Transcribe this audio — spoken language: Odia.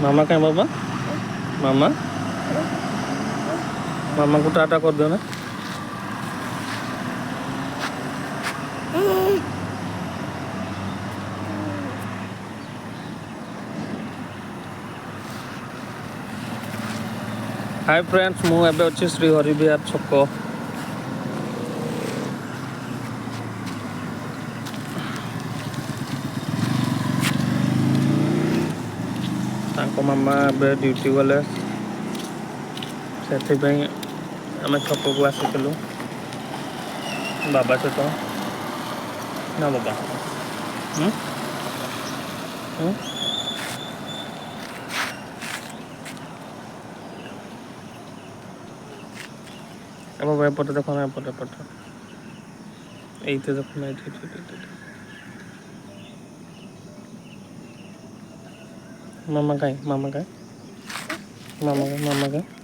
ମାମା କାଇଁ ବାବା? ମାମା, ମାମାକୁ ଟାଟା କରିଦିଅ ନା। ହାଇ ଫ୍ରେଣ୍ଡସ୍, ମୁଁ ଏବେ ଅଛି ଶ୍ରୀ ହରିବିହାର ଛକ। ତାଙ୍କ ମାମା ଏବେ ଡ୍ୟୁଟି ଗଲେ, ସେଥିପାଇଁ ଆମେ ଛକକୁ ଆସିଥିଲୁ ବାବା ସହିତ। ନା ବାବା? ହୁଁ ହୁଁ। ଏ ବାବା, ଏପଟେ ଦେଖ ନା, ଏପଟେ ଏପଟେ, ଏଇଠି ଦେଖୁନ, ଏଇଠି ଏଇଠି ଏଇଠି ଏଇଠି। ମାମା କାଇଁ? ମାମା କାଇଁ? ମାମା କାଇଁ? ମାମା କାଇଁ?